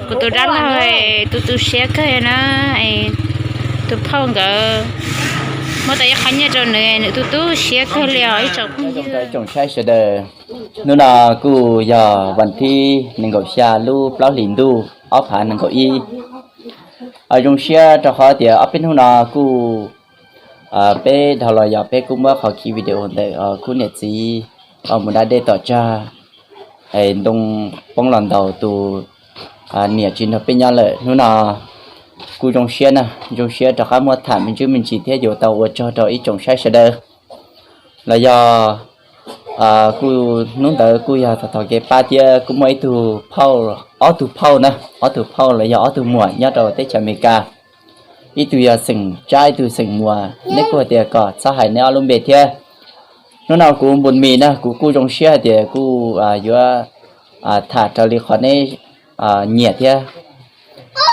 Kuv tus dab laug, tus tu siab kawg na, tus phauj nkawd muab tau ib qho nyiaj rau nws, nws tu tu siab kawg li os ib tsoom phooj ywg. Tsoom saib sawv daws, hnub no kuj yog vas thib nees nkaum xya lub plaub hlis ntuj ob phav nees nkaum ib. Zoo siab rau qhov tias ob peb hnub no kuj peb dhau los yog peb kuj muab qhov ki video ntawm khub niam txiv mus da dej tom tsag, ntoo poob los ntaus tus niam tsis nrog peb nyob lawm. Hnub no kuj zoo siab na, zoo siab rov qab muab tham me ntsis me ntsis thiab yuav tau ua tsaug rau ib tsoom saib sawv daws. Los yog kuj hnub ntawd kuj yog thaum thaum kev pab thiab kuj muaj ib tug phauj, ob tug phauj na, ob tug phauj los yog ob tug muam nyob rau teb chaws Amelikas. Ib tug yog xeem Tsab, ib tug xeem Muas, neb kuj hais tias kom txhob hais neb ob lub npe thiab. Hnub no kuv Npus Mis na, kuv kuj zoo siab hais tias kuj yuav tham raws li qhov neb nyiam thiab.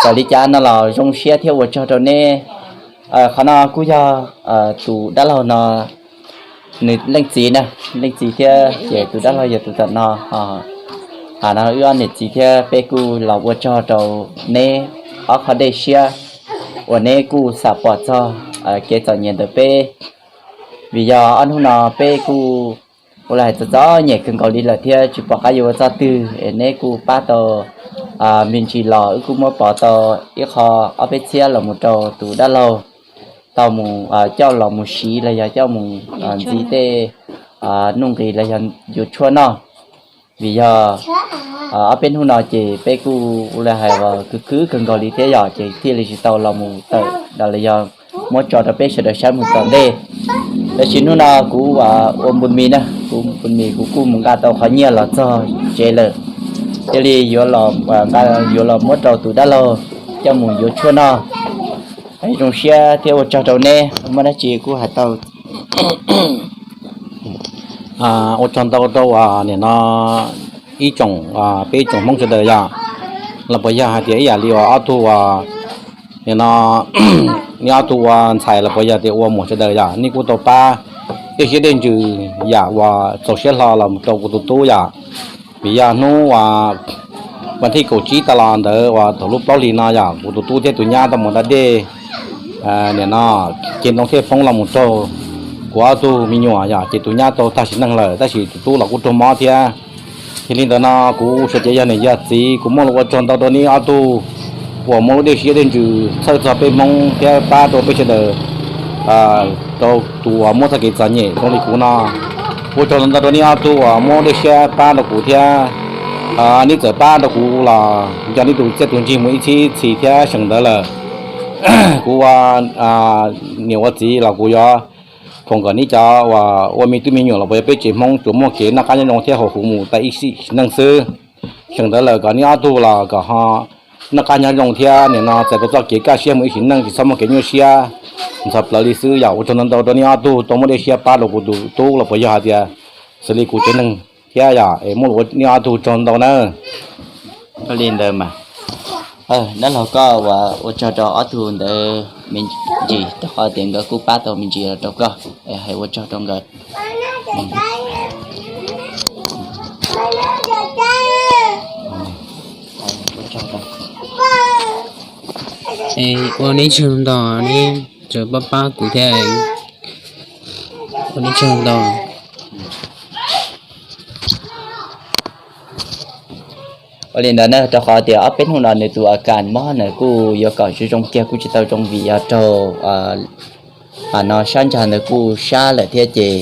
Txawm li cas no los zoo siab thiab ua tsaug rau neb. Qhov no kuj yog tus dab laug no nws leej txiv na, leej txiv thiab ces tus dab laug yog tus tam no. Qhov no wb ob niam txiv thiab peb kuj los ua tsaug rau neb ob qho dej siab uas neb kuj xam pom txog kev txom nyem ntawm peb. Vim yog ob hnub no peb kuj ua li hais txom txom nyem kawg nkaus li lawm thiab tsis pom qab yuav ua txoj twg es neb kuj pab tau me ntsis los wb kuj muab pov tau ib qho ob peb txhiab los mus rau tus dab laug tau mus coj los mus siv los yog coj mus ntxiv tej nuj nqis los yog yuav tshuaj noj. Vim yog ob peb hnub no ces peb kuj ua li hais khwv khwv kawg nkaus li thiab yom, ces thiaj li tsis tau los mus tawm los yog muab tso rau peb sawv daws saib mus tom ntej. Tab sis hnub no kuv ua Npus Mis na, kuv Npus Mis kuv kuj mus nqa tau qhov nyiaj los txog tsev lawm, thiaj li yuav los nqa, yuav los muab rau tus dab laug coj mus yuav tshuaj noj. Zoo siab thiab ua tsaug rau neb, muaj dab tsi kuj hais tau. Ua tsaug ntau rau nim no ib tsoom, peb ib tsoom Hmoob sawv daws yom, los puas yog hais tias ib yam li uas ob tug, nim no neb ob tug ua ntxhais los puas yog tias ua muam sawv daws yom, nej kuj tau pab dej siab dej ntsws yam uas txaus siab hlo los rau kuv tus tub yom. Vim yog hnub uas vas thib kaum tsib tas los ntawd uas thaum lub plaub hlis no yom, kuv tus tub thiab tus nyab tau mus da dej, nim no ceg ntoo thiaj poob los mus raug kuv ob tug me nyuam yom, ces tus nyab tau tag sim neej lawm tab sis tus tub los kuj raug mob thiab. Yog li ntawd no kuv xav tias yog niam yog txiv kuv muaj lus ua tsaug ntau rau neb ob tug uas muaj lub dej siab dej ntsws txhawj txog peb Hmoob thiab pab rau peb sawv daws. Rau tus uas muaj txoj kev txom nyem zoo li kuv no, ua tsaug ntau ntau rau neb ob tug uas muaj dej siab pab rau kuv thiab. Neb txawm pab rau kuv los nco neb tus txiaj tus ntsig mus ib txhib txhis thiab seem ntawd lawm. Kuv ua niam ua txiv los kuv yuav foom kom neb cov uas ua me tub me nyuam los puas yog peb tsev Hmoob tsuas muaj kev noj qab nyob zoo thiab haum huv mus tas ib sim neej xwb. Seem ntawd lawm kom neb ob tug los kom ho noj qab nyob zoo thiab nim no txais tau txoj kev kaj siab mus ib sim neej tsis txhob muaj kev nyuaj siab ntxhov plawv li xwb yom. Ua tsaug ntau ntau rau neb ob tug tau muaj dej siab pab rau kuv tus tub los puas yog hais tias xws li kuv tsev neeg thiab yom, es muaj lus ua neb ob tug tsaug ntau na. Li ntawd mas dab laug koj uas ua tsaug rau ob tug ntawd me ntsis rau qhov tias nkawd kuj pab tau me ntsis los rau koj, hais ua tsaug rau nkawd. Ua neb tsaug ntau, neb tseem pab pab kuv thiab, ua neb tsaug ntau. Ua li ntawd na, rau qhov tias ob peb hnub no nws tus a kas mob nws kuj yuav kom zoo zoo kiag kuj tsis tau zoo vim yog raug no sab ntsag ntawd kuj sab lawm thiab ces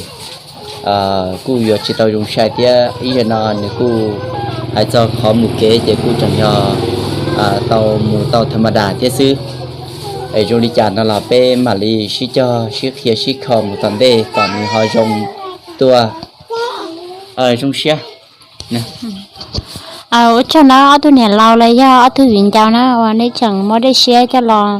kuj yuav tsis tau zoo sai thiab ib zaug no nws kuj hais txog qhov mus kev ces kuj tseem yog tau mus tau tha ma das thiab xwb. Es zoo li cas no los peb mam li sib cog sib qhia sib kho mus tom ntej kom nws ho zoo tuaj. Zoo siab. Ua tsaug na ob tug niam laus los yog ob tug viv ncaus na uas neb tseem muab dej siab coj los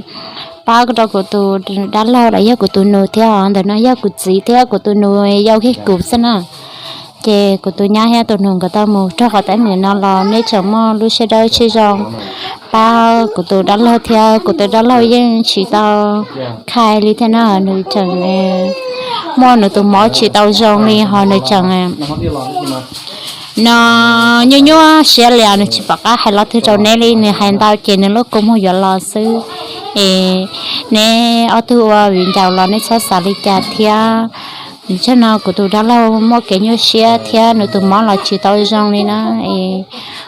pab rau kuv tus dab laug los yog kuv tus nus thiab os. Ntawm no yog kuv txiv thiab kuv tus nus yau kiag kuv xwb na. Ces kuv tus nyab thiab tus nus nkawd tau mus rau qhov teeb meem no los neb tseem muaj lub siab dawb siab zoo pab kuv tus dab laug thiab kuv tus dab laug yeej tsis tau khai li thiab na. Nws tseem muaj nws tus mob tsis tau zoo li ho nws tseem No nyuaj nyuaj siab li os, nws tsis pom qab hais lo twg rau neb li, nws hais ntau ces nws lub kua muag yuav los xwb. Es neb ob tug ua viv ncaus los neb txhob xav li cas thiab. Nws tseeb no kuv tus dab laug muaj kev nyuaj siab thiab nws tus mob los tsis tau zoo li na. Es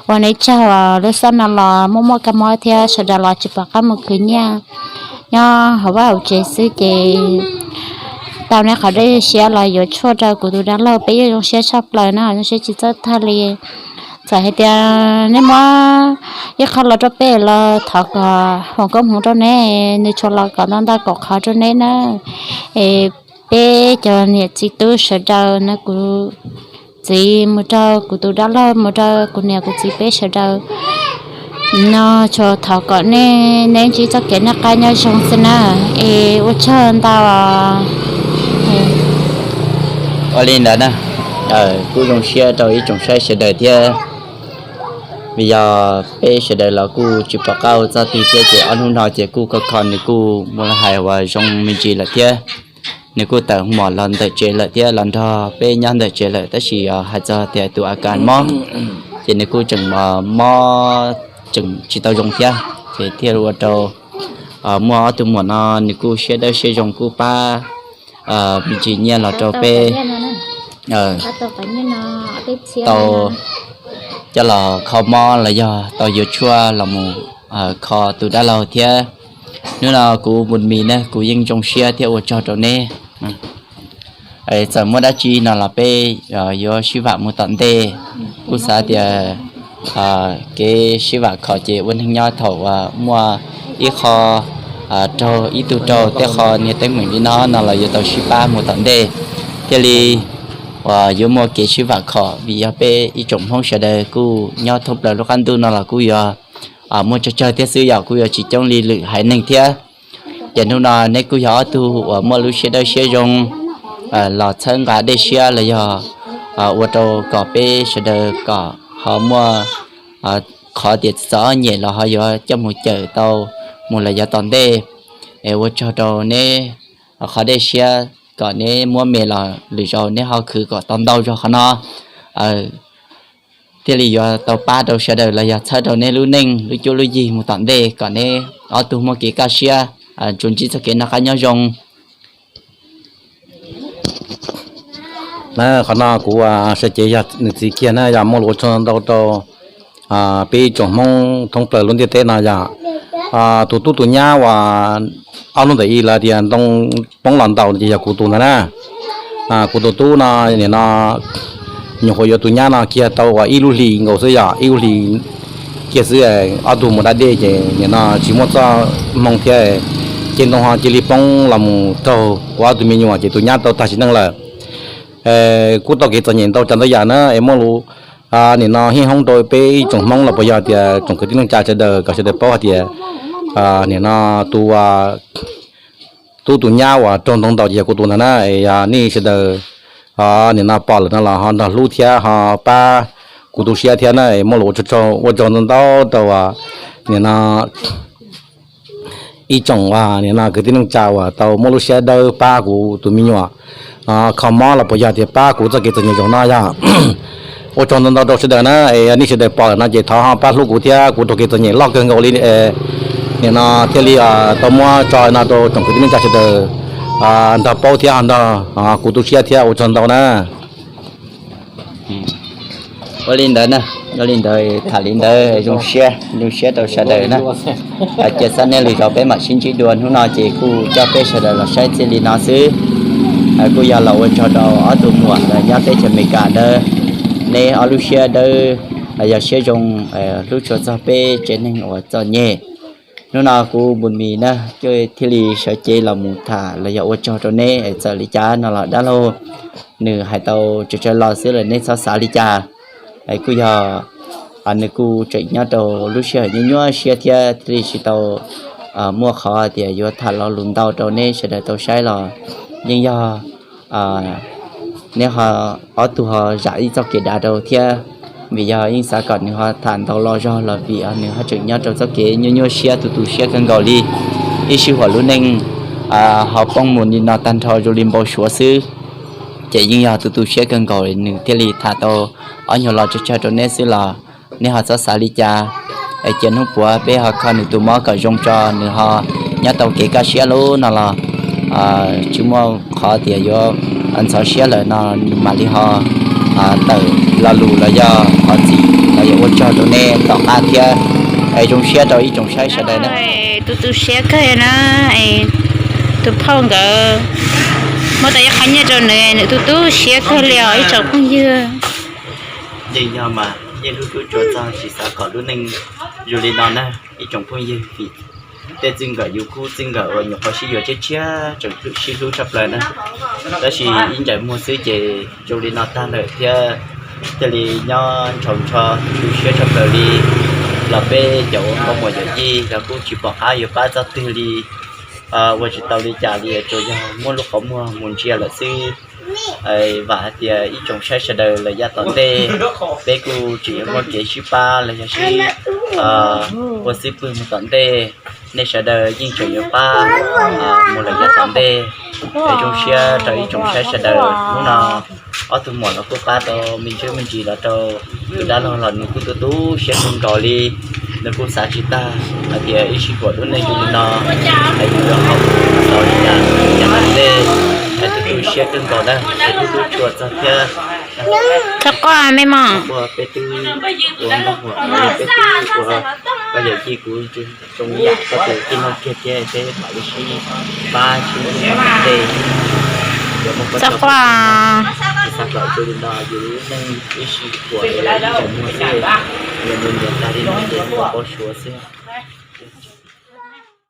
ua neb tsaug, lub xab no los muaj muaj kab mob thiab sawv daws los tsis pom qab mus khwv nyiaj nyob hauv vaj hauv tsev xwb ces tau neb qhov dej siab los yuav tshuaj rau kuv tus dab laug, peb yeej zoo siab tshaj plaws na, zoo siab tsis txawj tag li. Txawm hais tias neb muab ib qho los rau peb los thov kom foom koob hmoov rau neb, nws tsuas los kom ntau ntau kaum qhov rau neb na. Es peb cov niam txiv tub sawv daws no, kuv txiv mus rau kuv tus dab laug, mus rau kuv niam kuv txiv peb sawv daws no, tsuas thov kom nej, neb ntsib txoj kev noj qab nyob zoo xwb na. Es ua tsaug ntau. Ua li ntawd na, kuj zoo siab rau ib tsoom saib sawv daws thiab. Vim yog peb sawv daws los kuj tsis pom qab ua txoj twg thiab ces ob hnub no ces kuj kho kho nws kuj muaj hais uas zoo me ntsis lawm thiab. Nws kuj tawm mom los ntawm tsev lawm thiab los nrog peb nyob ntawm tsev lawm, tab sis hais txog tias tus a kas mob ces nws kuj tseem mob, tseem tsis tau zoo thiab. Ces thiaj ua rau muaj ob tug muam no nws kuj siab dawb siab zoo kuj pab me ntsis nyiaj los rau peb tau coj los kho mob los yog tau yuav tshuaj los mus kho tus dab laug thiab. Hnub no kuv Mus Mis ne kuv yeej zoo siab thiab ua tsaug rau neb. Txawm muaj dab tsi no los peb yuav sib vam mus tom ntej. Kuj xav tias kev sib vam khom ces ua neeg nyob thaum uas muaj ib qho raug ib tug raug tej qho niaj teeb meem li no no los yuav tau sib pab mus tom ntej thiaj li uas yuav muaj kev sib vam khom, vim yog peb ib tsoom Hmoob sawv daws kuj nyob thoob plaws lub qab ntuj no los kuj yuav muaj tsawg tsawg thiab xwb, yog kuj yuav tsis coob li lwm haiv neeg thiab. Ces hnub no neb kuj yog ob tug uas muaj lub siab dawb siab zoo los txhawb nqa dej siab los yog ua rau kom peb sawv daws kom ho muaj qhov tias txom nyem los ho yuav coj mus cawm tau mus los yav tom ntej. Es ua tsaug rau neb qhov dej siab kom neb muab me los lwm zaus neb ho khwv kom tau ntau zog qhov no thiaj li yuav tau pab rau sawv daws los yog txhawb rau neb lub neej lub cuab lub yig mus tom ntej kom neb ob tug muaj kev kaj siab, tsuas ntsib txoj kev noj qab nyob zoo. Qhov no kuv sawv cev yog nws txiv kiag na, yog muaj lus ua tsaug ntau rau peb ib tsoom Hmoob thoob plaws lub ntiaj teb no yog tus tub tus nyab uas ob hnub ntawm i lawv tias ntoo poob los ntaus ces yog kuv tus ntag na. Kuv tus tub no nim no nyuam qhuav yuav tus nyab no kiag tau uas ib lub hlis nkaus xwb, yog ib lub hlis kiag xwb, ob tug mus da dej ces nim no tsis muaj txoj hmoo thiab, ces ntoo ho cia li poob los mus raug kuv ob tug me nyuam ces tus nyab tau tag sim neej lawm. Kuj tau kev txom nyem ntau tsav ntau yam na, es muaj lus nim no hib hoob rau peb ib tsoom Hmoob los puas yog tias tsoom kwv tij neej tsa sawv daws kom sawv daws paub hais tias nim no tus tub tus nyab uas raug ntoo ntaus ces yog kuv tus ntag na. Es yog nej sawv daws nim no pom lawm no los ho nrog hlub thiab ho pab kuv tu siab thiab na. Es muaj lus ua tsaug ntau ntau rau nim no ib tsoom nim no kwv tij neej tsa uas tau muaj lub siab dawb pab kuv tus me nyuam kho mob los puas yog tias pab kuv txoj kev txom nyem zaum no yog. Ua tsaug ntau ntau rau sawv daws na, es nej sawv daws pom lawm no ces thov ho pab hlub kuv thiab, kuv raug kev txom nyem loj kawg nkaus li. Nim no thiaj li tau muab tso no rau tsoom kwv tij neej tsa sawv daws nrog paub thiab ho nrog kuv tu siab thiab, ua tsaug ntau na. Ua li ntawd na, ua li ntawd tham li ntawd zoo siab, zoo siab rau sawv daws na. Cia xab nej lwm zaus peb mam sib ntsib dua, hnub no ces kuj coj peb sawv daws los saib txij li no xwb. Kuj yog los ua tsaug rau ob tug muam nyob teb chaws Amelikas ntawd, neb ob lub siab dawb los yog siab zoo hlub tshua txog peb tsev neeg uas txom nyem. Hnub no kuv Mus Mis na thiaj li sawv cev los mus tham los yog ua tsaug rau neb, txawm li cas no los dab laug nws hais tau tsawg tsawg lo xwb los neb txhob xav li cas. Kuj yog nws kuj tseem nyob rau lub sij hawm nyuaj nyuaj siab thiab thiaj li tsis tau muaj qhov tias yuav tham lo lus ntau rau neb sawv daws tau saib los yeej yog neb ho ob tug ho zam ib txoj kev dav rau thiab, vim yog yeej xav kom nws ho tham ntau lo zog los vim nws ho tseem nyob rau txoj kev nyuaj nyuaj siab tu tu siab kawg nkaus li. Ib sij huam lub neej ho poob mus li no tag nrho zoo li npau suav xwb, ces yeej yog tu tu siab kawg nkaus nws thiaj li tham tau ob nyuag lo tsawg tsawg rau neb xwb los neb ho txhob xav li cas. Es cia hnub puav peb ho kho nws tus mob kom zoo tso nws ho nyob tau kev kaj siab lub no los tsis muaj qhov tias yuav ntxhov siab lawm no nws mam li ho tawm lo lus los yog ho txim los yog ua tsaug rau nej tom qab thiab. Es zoo siab rau ib tsoom saib sawv daws na. Tu tu siab kawg na, tus phauj nkawd muab tau ib qho nyiaj rau nws, nws tu tu siab kawg li os ib tsoom phooj ywg. Yeej yog mas yeej hlub hlub tshua txog tsis xav kom lub neej zoo li no na ib tsoom phooj ywg, vim tej txij nkawm yus khub txij nkawm uas nyuam qhuav sib yuav tshiab tshiab tseem sib hlub tshaj plaws na. Tab sis ib ncaim muag xwb ces zoo li no tag lawm thiab thiaj li nyob ntshaus ntsho tu siab tshaj plaws li. Los peb cov ua nkauj muam yawm yij los kuj tsis pom qab yuav pab txog twg li, ua tsis tau li cas li, tsuas yog muab lub qhov muag mus ntsia lawm xwb. Vam hais tias ib tsoom saib sawv daws lawm yav tom ntej, peb kuj tseem yuav muaj kev sib pab los yog sib ua xib pwg mus tom ntej. Nej sawv daws yeej tseem yuav pab mus lawm yav tom ntej. Es zoo siab rau ib tsoom saib sawv daws hnub no ob tug muam los kuj pab tau me ntsis me ntsis los rau tus dab laug los nws kuj tu tu siab kawg nkaus li. Nws kuj xav tsis tag hais tias ib sij huam lub neej zoo li no es yus yuav haus xaus li cas yav tom ntej. Es tu tu siab kawg nkaus na, es hlub hlub tshua txog thiab. Txhob quaj me mos. Ua peb twb ua nkauj muam, peb twb ua koj yawm yij kuv zoo yam koj tus tij laug kiag thiab peb mam li sib pab sib hlub ntej. Yuav muaj koj txhob quaj, xav kom zoo li no yus lub neej ib sij huam ib tsoom muag xwb. Yog nws niam tag li no ces muaj pab suav xwb.